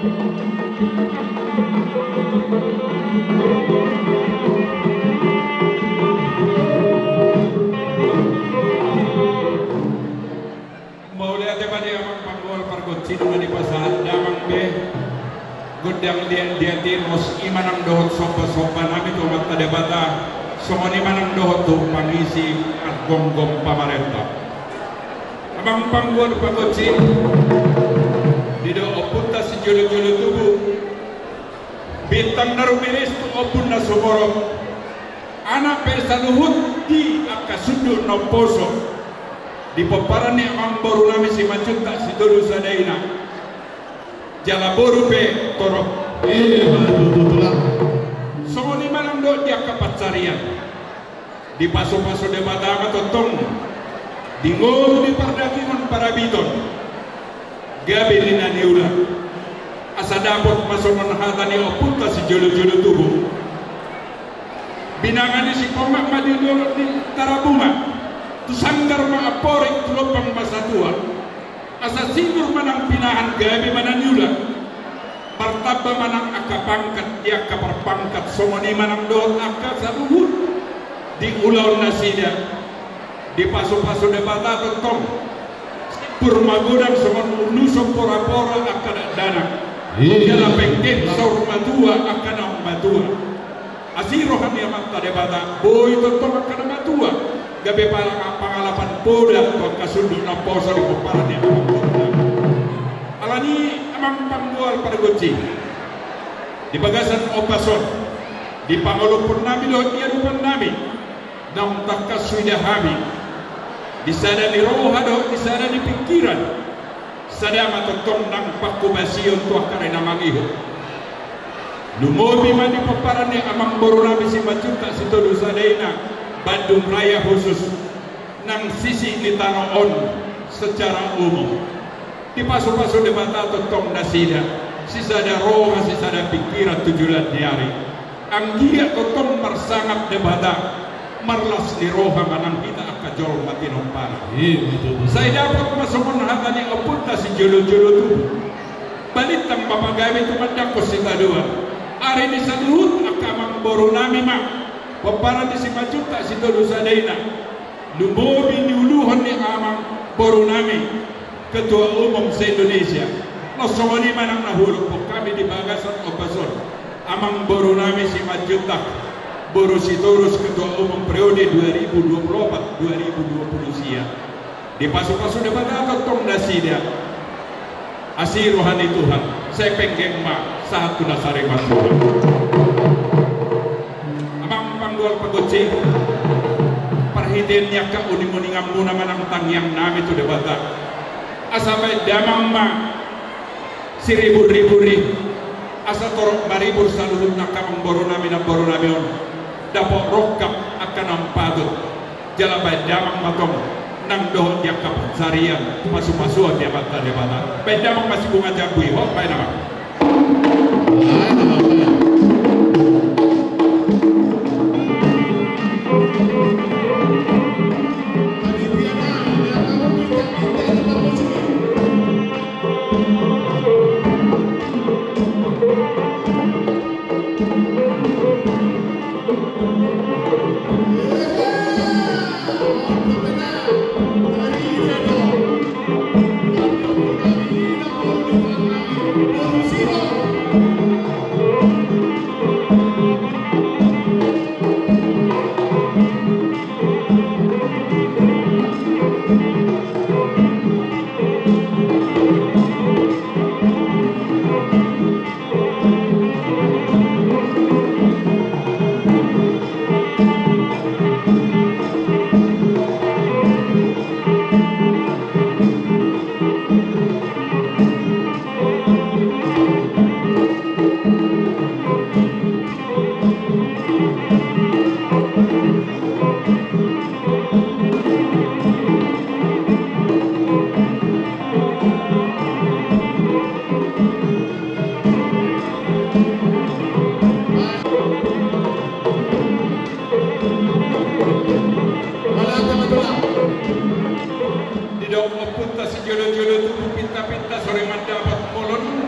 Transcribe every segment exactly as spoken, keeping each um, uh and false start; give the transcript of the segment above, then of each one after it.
Mauliate ma di amang panggual pargonsi, nunga dipasahat damang be gondang liat-liat i, ros i ma nang dohot somba-somba nami tu Amanta Debata, songon i ma nang dohot tu pangisi pargomgom pamarenta. Amang panggual pargonsi, didok ompunta sijolo-jolo tubu, bintang na rumiris tu ombun na sumorop, anak pe saluhut di angka sundut na umposo, di pomparan ni amangboru nami Simanjuntak Sitolu Sada Ina, jala boru pe torop. Ima tutu, Tulang. Songon i ma nang dohot di angka pansarian. Dipasupasu Debata ma tongtong di ngolu ni pardagingon parabiton, gabe ni na niula. Asa dapot ma songon hata ni ompunta sijolo-jolo tubu: Binanga ni Sipongan ma di dolok ni Tarabunga, tu sanggar ma amporik, tu lombang ma satua. Asa sinur ma nang pinahan, gabe ma na niula. Martamba ma nang angka pangkat di angka parpangkat, songon i ma nang dohot angka saluhut di ulaon nasida. Dipasupasu Debata tongtong, simbur magodang songon unuson pora-pora angka dakdanak. Iya. Jala penggeng saur matua angka naung matua. Asi roha ni Amanta Debata, boi tongtong angka na matua gabe pala-, pangalapan poda tu angka sundut na umposo di pomparan ni amangboru nami. Alani i amang panggual pargonsi, di bagasan ombas on, di pangolophon nami dohot di adopan nami, naung tangkas huida hami di sada ni roha dohot di sada ni pingkiran, sada ma tongtong nang panghobasion tu angka na mangihut. Lumobi ma di pomparan ni amangboru nami Simanjuntak Sitolu Sada Ina, Bandung Raya khusus, nang sisi ni tano on secara umum. Dipasupasu Debata tongtong nasida, sisada roha sisada pingkiran tu joloan ni ari. Anggiat tongtong marsangap Debata, marlas ni roha ma nang hita angka jolma tinompana. Ima tutu. Sai dapot ma songon hata ni ompunta sijolo-jolo tubu: Balintang ma pagabe tumandangkon sitadoan. Ari ni saluhut angka amangboru nami ma, pomparan ni Simanjuntak Sitolu Sada Ina. Lumobi niuluhon ni amangboru nami, Ketua Umum se-Indonesia. Nang songon i ma nang na huolophon hami di bagasan ombas on, amangboru nami Simanjuntak, boru Sitorus, Ketua Umum periode dua ribu dua puluh empat dua ribu dua puluh sia. Dipasupasu Debata tongtong nasida. Asi roha ni Tuhan, sai penggeng ma sahat tu na sarimatua. Amang panggual pargonsi, parhitean ni angka uning-uninganmuna ma nang tangiang nami tu Debata, asa baen damang ma siribur-ribur i, asa torop maribur saluhut angka amangboru nami, namboru nami on, dapot rongkap angka naung patut. Jala baen damang ma tong nang dohot di angka pansarian, pasu-pasuon ni Amanta Debata. Baen damang ma sibunga jambu i, hot baen damang.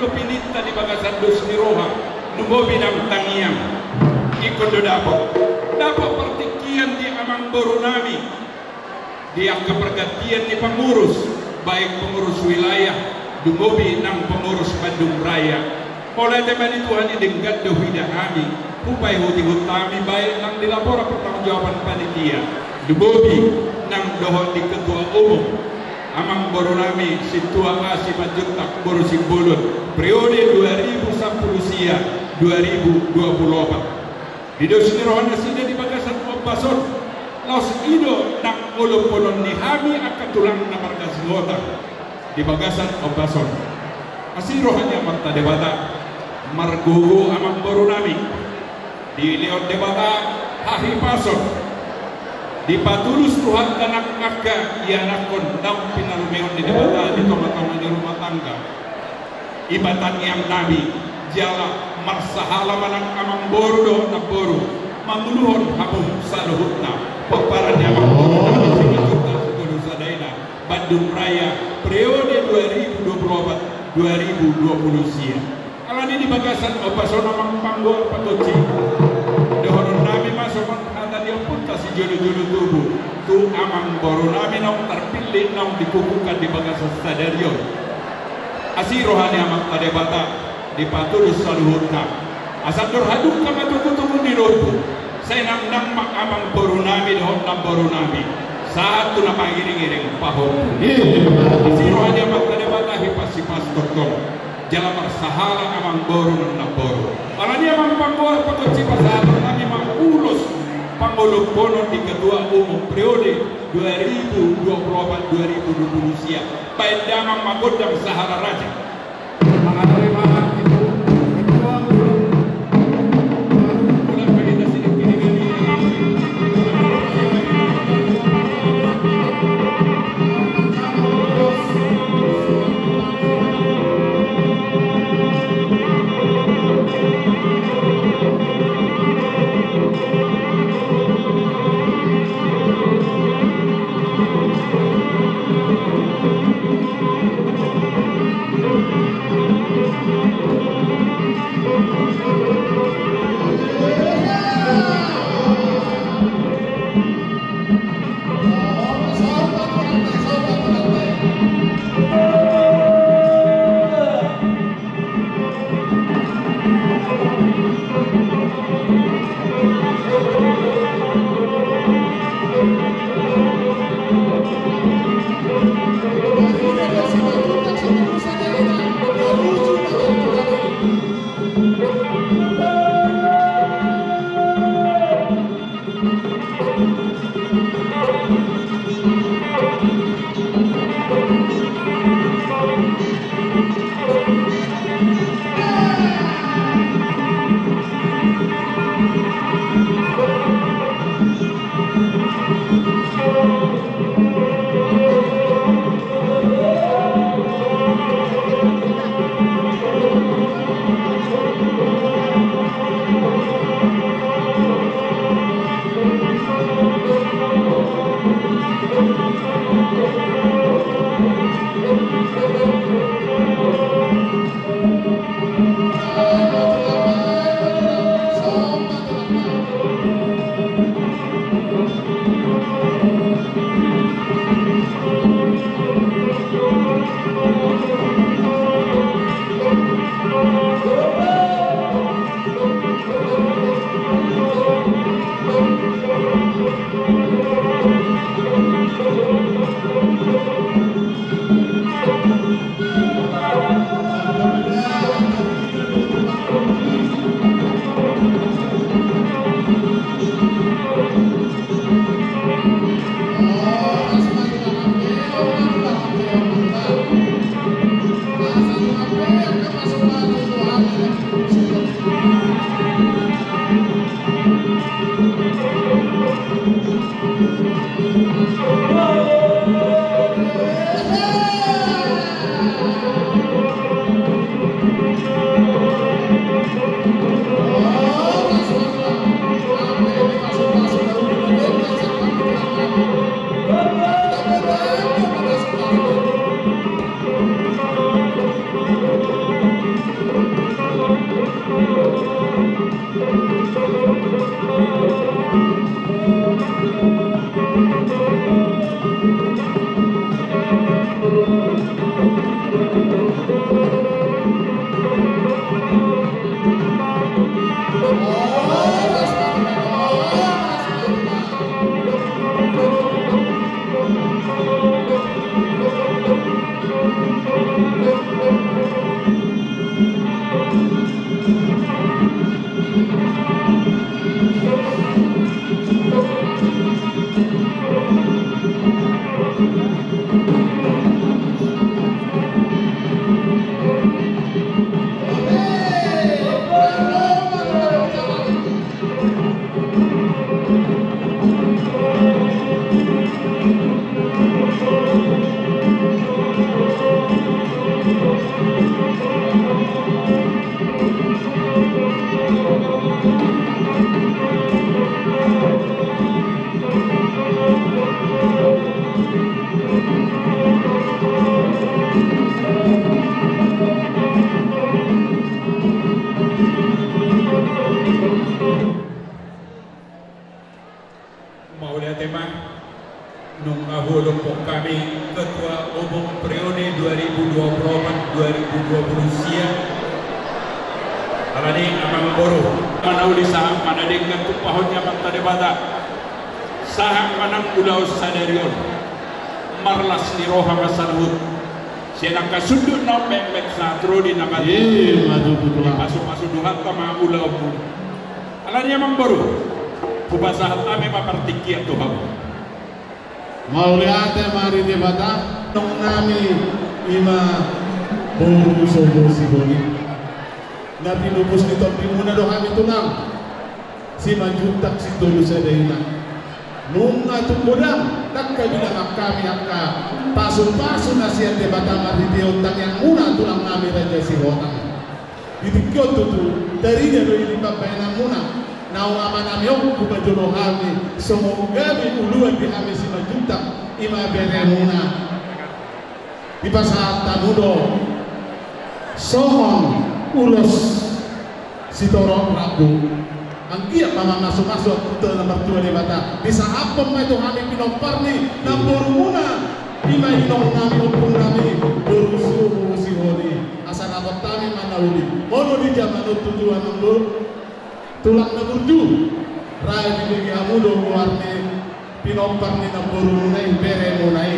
Pininta di bagasan dos ni roha, lumobi nang tangiang. Ingkon do dapot, dapot partingkian di amangboru nami. Di angka pargantian ni pangurus, baik pangurus wilayah, lumobi nang pangurus Bandung Raya. Mauliate ma di Tuhan i, denggan do huida hami, hupaihut hami baik nang di laporan pertanggungjawaban panitia, lumobi nang dohot di ketua umum, amangboru nami Sintua A. Simanjuntak boru Simbolon, periode dua ribu sampulu sia, dua ribu dua pulu opat. Di dos ni roha nasida di bagasan ombas on, laos i do nang olophonon ni hami angka tulang na marga Singota di bagasan ombas on. Asi roha ni Amanta Debata, margogo amangboru nami, dilehon Debata hahipason, dipatulus Tuhanta nang angka ianakhon naung pinarumehon ni Debata di tongatonga ni rumah tangga. I ma tangiang nami, jala marsahala ma nang amangboru dohot namboru manguluhon hamu saluhutna, pomparan ni amangboru nami Simanjuntak Sitolu Sadaina, Bandung Raya, periode dua ribu dua pulu opat, dua ribu dua pulu sia. Alani di bagasan ombas on, amang panggoar pagonsi, dohonon nami ma songon hata ni ompunta sijolojolo tubu tu amangboru nami naung tarpillit, naung dikukuhkan di bagasan sadari on. Asi roha ni Amanta Debata, dipatulus saluhutna. Asa andor hadungka ma tubutubu ni lombu, sai nang nang ma amangboru nami dohot namboru nami, sahat tu na mangiringiring pahompu. Asi roha ni Amanta Debata, hipasipas tongtong, jala marsahala amangboru nang namboru. Alani i, amang panggoar pagonsi, pasahaton nami ma ulos pangolophonon di ketua umum periode dua ribu dua pulu opat dua ribu dua pulu sia. Baen damang ma gondang sahara raja. Mangatori ma ketua umum. Ketua Umum periode dua ribu dua puluh empat dua ribu dua puluh sia. Alani amangboru, ma na uli sahat ma na denggan tumpahon ni Amanta Debata. Sahat ma nang ulaon sadari on. Marlas ni roha ma saluhut. Sian angka sundut na on metmet sahat ro di na badia. Ima tutu, Tulang. Dipasupasu Tuhanta ma ulaonmuna. Alani amangboru, hupasahat hami ma partingkian tu hamu. Mauliate ma di Debata. Inong nami ima boru Sogo Sihoni. Na pinupus ni tondimuna do hami, Tulang. Simanjuntak Sitolu Sada Ina. Nunga tung godang, ndang habilangan hami angka pasupasu na sian Debata marhitehon tangiangmuna, Tulang nami Raja Sihotang. Di tingki on tutu, tarida do i di pambahenanmuna. Naung amanami on hupajolo hami, songon gabe uluan di hami Simanjuntak, ima beremuna. Dipasahat hamu do songon ulos sitorop rambu. Anggiat ma mamasumasu Amanta na martua Debata. Disahaphon ma i tu hami pinompar ni namborumuna, ima inong nami, ompung nami, boru Sogo Sihoni. Asa dapot hami ma na uli. Molo di jaman on tutu, amangboru, Tulang na burju, ra dibege hamu do goar ni pinompar ni namborumuna i, beremuna i.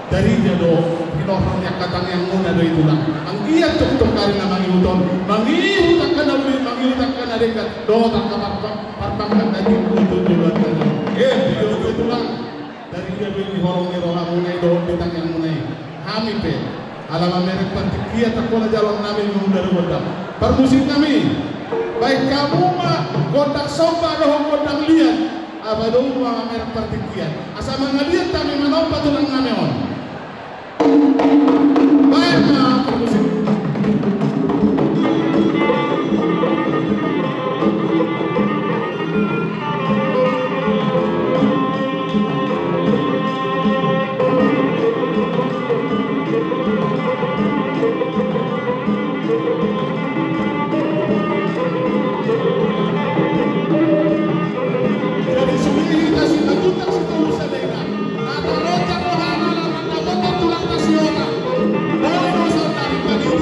Tarida do, hinorhon ni angka tangiangmuna do i, Tulang. Anggiat tongtong ari na mangihut on, mangihut angka na uli, mangihut angka na denggan, dohot angka par-, parpangkat na tinggi tu joloan na on. Edi do, Tulang. Tarida do i di horong ni rohamuna i dohot di tangiangmuna i. Hami pe, ala mamereng partingkian, tangkas ma jalo nami mangula do gondang. Parmusik nami, baen hamu ma gondang somba dohot gondang liat, aba domu ma mamereng partingkian. Asa mangaliat hami manomba Tulang nami on. Baen ma parmusik. Jadi sude hita Simanjuntak Sitolu Sada Ina. Na taroncang rohana, na mandapothon tulangta Sihotang. Boi do saonari pagi.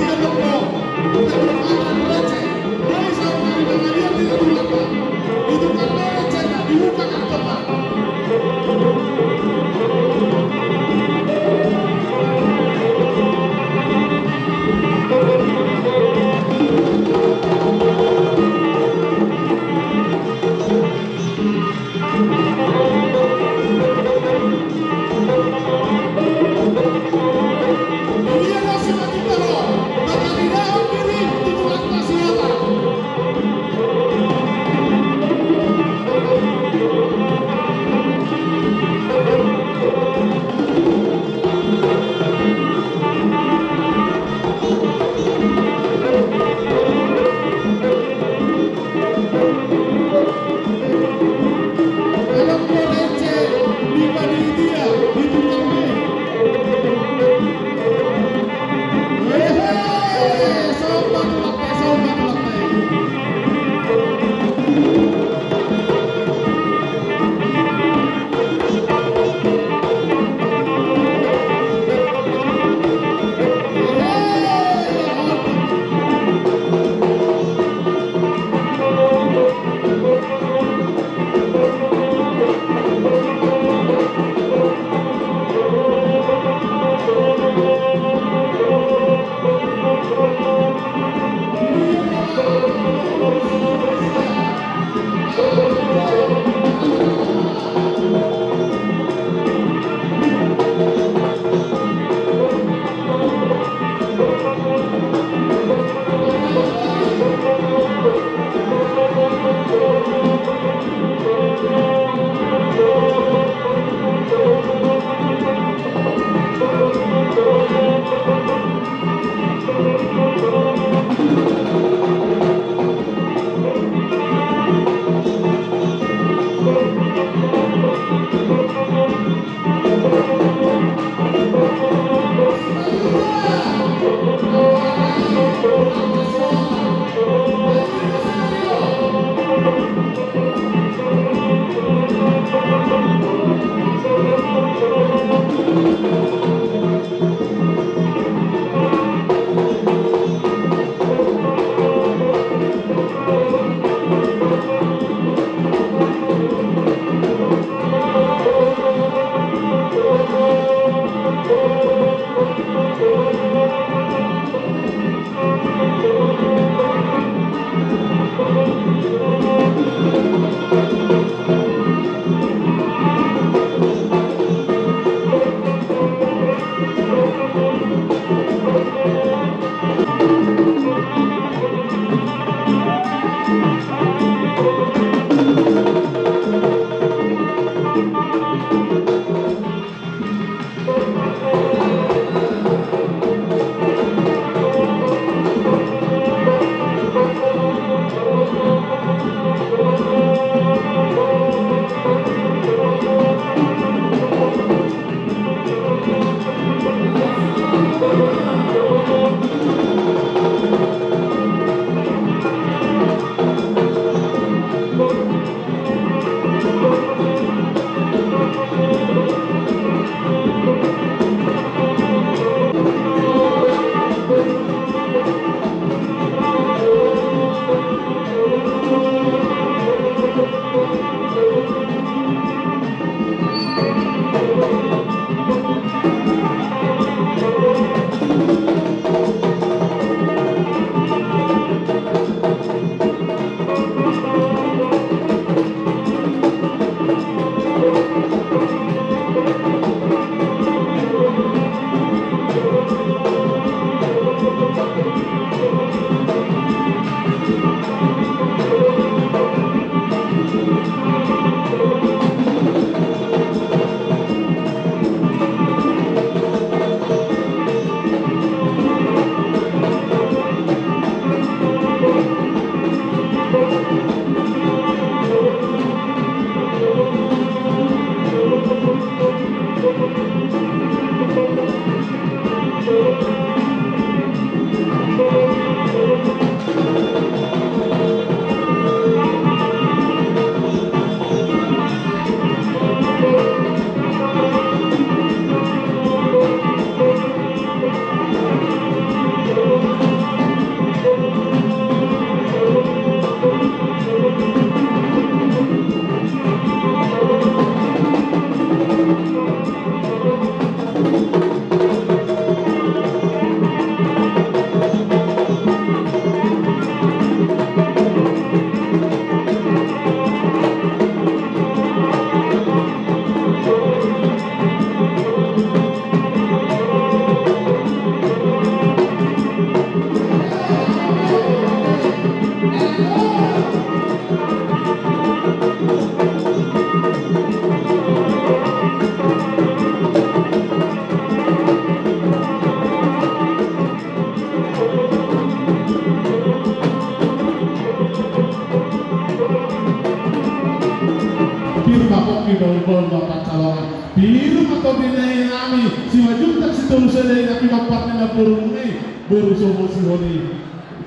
Bolon ma pansalongan. Pir ma tondi nami Simanjuntak Sitolu Sada i na pinompar ni namborumuna i, boru so bosihon i.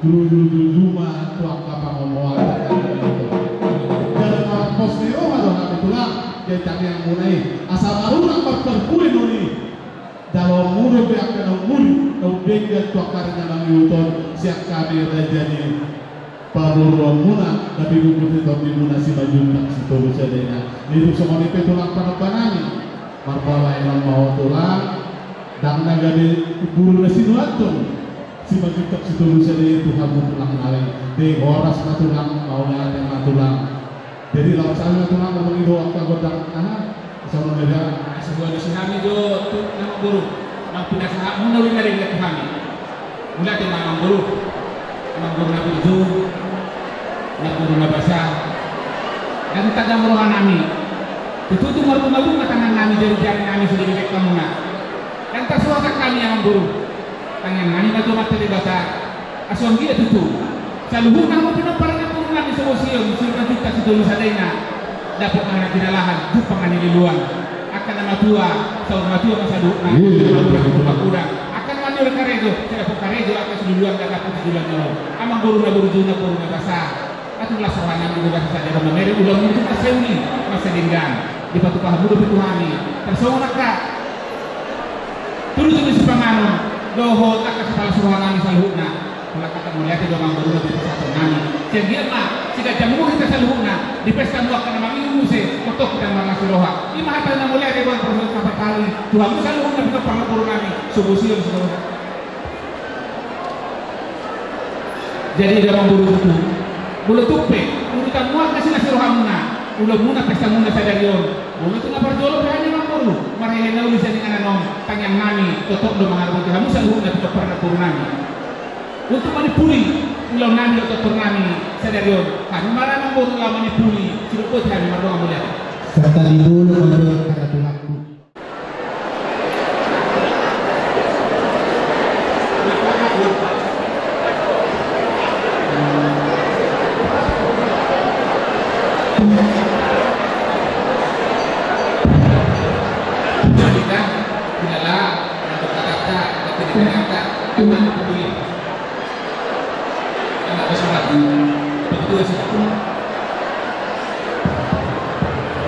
Jujur ma tu angka pangomoan. Jala marpos ni roha do hami tulang, di tangiangmuna i. Asa marulang marparbue noni. Jaloonmu do be angka na umuli, na umdenggan tu angka ari na mangihut on, sian hami raja ni pamoruonmuna, na pinungkun ni tondimuna Simanjuntak Sitolu Sada i. Nidok songon i pe tulang panompa nami. Marmula inon ma ho tulang, ndang na gabe boru na sinuanton Simanjuntak Sitolu Sada i tu hamu tulang nami. Di horas ma tulang, mauliate ma tulang. Jadi laos hami ma tulang, mangido angka godang aha, songon dia. Asa hualusi hami do tu na namboru, mangpinasahat muna uli na ringgas tu hami. Mauliate ma namboru, namboru na burju, namboru na basa. Ndang tajam roha nami. Tutu marbunga-bunga tangan nami, jari-jari nami sude dibaen hamuna. Ndang tarsuhatan hami namboru. Tangiang nami ma tu Amanta Debata. Asa anggiat tutu saluhutna hamu pinompar ni namboru nami so bosihon, Simanjuntak Sitolu Sada i, dapot ma na jinalahan, jumpang na niluluan. Angka na matua, saur matua ma saluhutna. Iya, iya, iya, iya. Angka na magodang, angka na maniur karejo, sai dapot karejo, angka siluluan na dapot sijuluan na ro. Amangboru na burju, namboru na basa. Atur las roha nami, di basa sadari on mamereng ulaonmuna tu marsahali, marsahali denggan. Dipatupa hamu dope tu hami tarsongon angka tudu-tudu sipanganon dohot angka sipalas roha nami saluhutna. Molo angka mauliate do amangboru na dipasahathon nami. Sai anggiat ma siganjang umur hita saluhutna, di pesta muna angka na mangihut muse, tongtong hita marlas ni roha. I ma hata na mauliate, boan parhata na parpudi tu hamu saluhutna pinompar ni namboru nami so bosihon, so bosihon. Jadi da amangboru tutu, molo tung pe urutanmuna angka silas ni rohamuna, ulaonmuna, pestamuna sadari on, molo tung na parjolo pe hami amangboru, marhite na uli sian inganan on, tangiang nami tongtong do mangaramoti hamu saluhutna pinompar ni namboru nami. Untuk manimpuli ulaon nami dohot tortor nami sadari on, hami ma ra amangboru laho manimpuli, sidok boti hami, mardongan mauliate. Serta di bulu mardongan karena tulangku.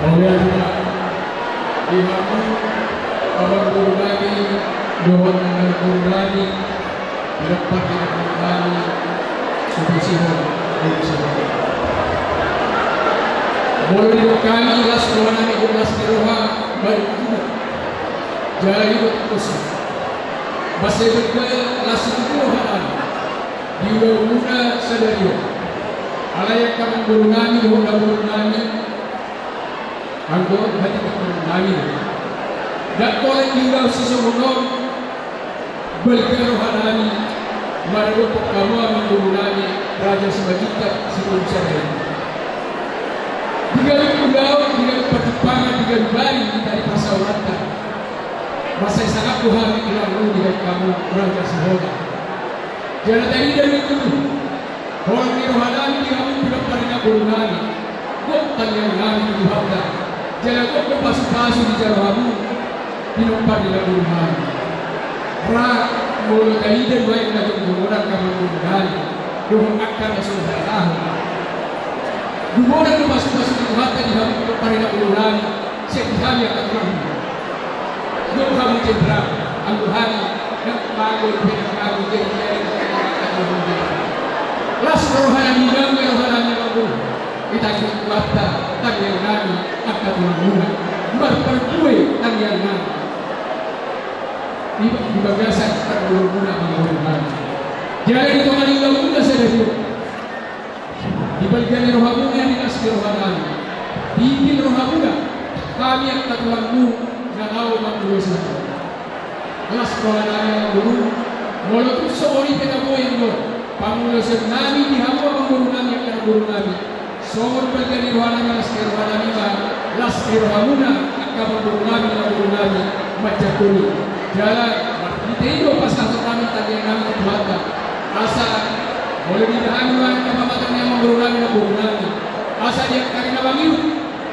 Mauliate ma di hamu amangboru nami dohot inang boru nami, pinompar ni inang boru nami so bosihon, so bosihon. Molo didok hami las roha nami, las ni roha, baru itu. Jala didok tusi. Basa i do las ni roha nami. Di ulaonmuna sadari on. Alai angka amangboru nami dohot inang boru nami, anggo hatiha amangboru nami, ndang pola di ulaon sisongon on balga roha nami maradophon hamu amangboru nami Raja Simanjuntak Sitolu Sada i. Di ganup ulaon, di ganup partimbangan, di ganup ari hita di parsaoranta, mansai sangap do hami inangmu dibaen hamu raja sihola. Jala tarida do i tutu holan ni roha nami di hamu pinompar ni inang boru nami. Gok tangiang nami tu Tuhanta, jala gok do pasu-pasu dijalo hamu pinompar ni inang boru nami. Ra molo taida nuaeng na jongjong on angka amangboru nami dohot angka na so hurang. Gok do pasu-pasu ni Tuhanta di hamu pinompar ni inang boru nami. Sian di hami angka tulangmu. Gok hamu jenderal, anggo hami, ndang manggol pe ndang manggol, jadi, jadi, jadi, jadi, jadi. Las roha nami, damai roha nami, amangboru. Ditangiang Tuhanta tangiang nami angka tulangmuna. Marparbue tangiang nami. Di, di bagasan parngoluonmuna, amangboru nami. Jala di tonga ni ulaonmuna sadari on. Di balga ni rohamuna, di las ni roha nami, di ibil rohamuna, hami angka tulangmu na laho mangulosi hamu. Las roha nami amangboru, molo tung songon i pe na boan do pangulosion nami di hamu amangboru nami, angka amangboru nami. Songon balga ni roha nami, las ni roha nami ma, las ni rohamuna angka amangboru nami, amangboru nami, manjangkon i. Jala marhite i do pasahaton nami tangiang nami tu Tuhanta. Asa molo diida hami ma angka pamatan ni amangboru nami, namboru nami, asa di angka ari na mangihut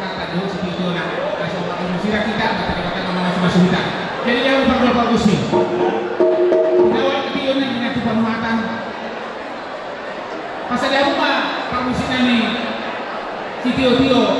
hata, jo, sitio-tio na, na so parmusira hita, mata-mata na mamasu-masu hita. Jadi dia mau parmusik. Kita awal tio na, na tu panuhatan. Pasal dia mau parmusik na ni sitio-tio.